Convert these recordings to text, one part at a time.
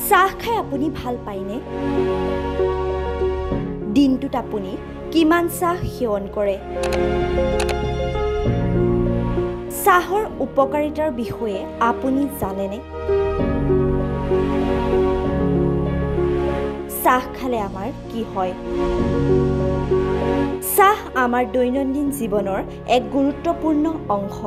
চাহ খাই আপুনি ভাল পায়নে? দিনটোত আপুনি কিমান চাহ সেৱন কৰে? চাহৰ উপকাৰিতাৰ বিষয়ে আপুনি জানেনে? চাহ খালে আমাৰ কি হয়? চাহ আমাৰ দৈনন্দিন জীৱনৰ এক গুৰুত্বপূৰ্ণ অংশ।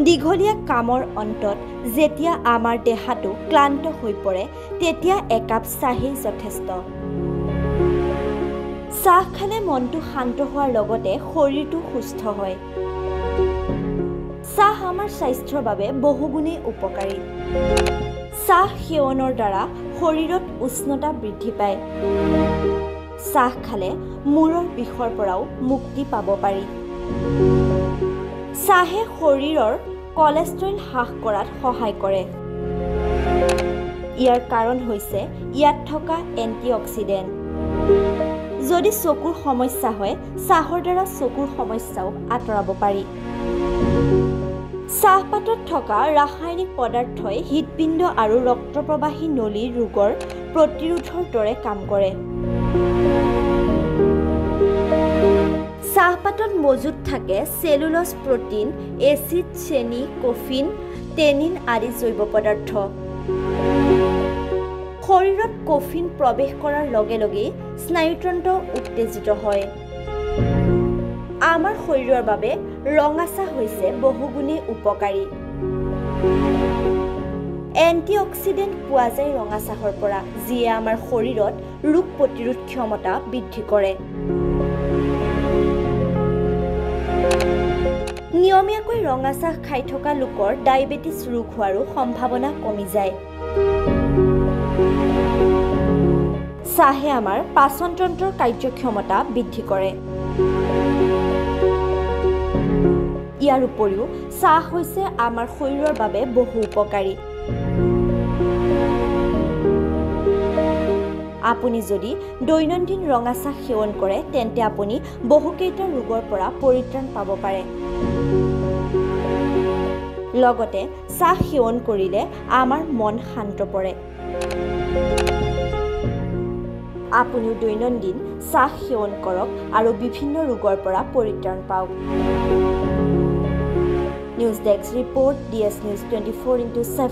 দীঘলীয়া কামৰ অন্তত যেতিয়া আমাৰ দেহাটো ক্লান্ত হৈ পৰে, তেতিয়া একাপ চাহেই যথেষ্ট। চাহ খালে মনটো শান্ত হোৱাৰ লগতে শৰীৰটো সুস্থ হয়। চাহ আমাৰ স্বাস্থ্যৰ বাবে বহুগুণেই উপকাৰী। চাহ সেৱনৰ দ্বাৰা শৰীৰত উষ্ণতা বৃদ্ধি পায়। চাহ খালে মূৰৰ বিষৰ পৰাও মুক্তি পাব পাৰি। চাহে শৰীৰৰ কলেষ্ট্ৰল হ্ৰাস কৰাত সহায় কৰে। ইয়াৰ কাৰণ হৈছে ইয়াত থকা এণ্টিঅক্সিডেণ্ট। যদি চকুৰ সমস্যা হয়, চাহৰ দ্বাৰা চকুৰ সমস্যাও আঁতৰাব পাৰি। চাহপাতত থকা ৰাসায়নিক পদাৰ্থই হৃদপিণ্ড আৰু ৰক্তপ্ৰবাহী নলীৰ ৰোগৰ প্ৰতিৰোধৰ দৰে কাম কৰে। চাহপাতত মজুত থাকে চেলুলছ, প্ৰটিন, এচিড, চেনি, কফিন, টেনিন আদি জৈৱ পদাৰ্থ। শৰীৰত কফিন প্ৰৱেশ কৰাৰ লগে লগেই স্নায়ুতন্ত্ৰ উত্তেজিত হয়। আমাৰ শৰীৰৰ বাবে ৰঙা চাহ হৈছে বহুগুণেই উপকাৰী। এণ্টিঅক্সিডেণ্ট পোৱা যায় ৰঙা চাহৰ পৰা, যিয়ে আমাৰ শৰীৰত ৰোগ প্ৰতিৰোধ ক্ষমতা বৃদ্ধি কৰে। নিয়মীয়াকৈ ৰঙা চাহ খাই থকা লোকৰ ডায়েবেটিছ ৰোগ হোৱাৰো সম্ভাৱনা কমি যায়। চাহে আমাৰ পাচনতন্ত্ৰৰ কাৰ্যক্ষমতা বৃদ্ধি কৰে। ইয়াৰ উপৰিও চাহ হৈছে আমাৰ শৰীৰৰ বাবে বহু উপকাৰী। আপুনি যদি দৈনন্দিন ৰঙা চাহ সেৱন কৰে, তেন্তে আপুনি বহুকেইটা ৰোগৰ পৰা পৰিত্ৰাণ পাব পাৰে। লগতে চাহ সেৱন কৰিলে আমাৰ মন শান্ত পৰে। আপুনিও দৈনন্দিন চাহ সেৱন কৰক আৰু বিভিন্ন ৰোগৰ পৰা পৰিত্ৰাণ পাওক। News desk report, D S news 24x7।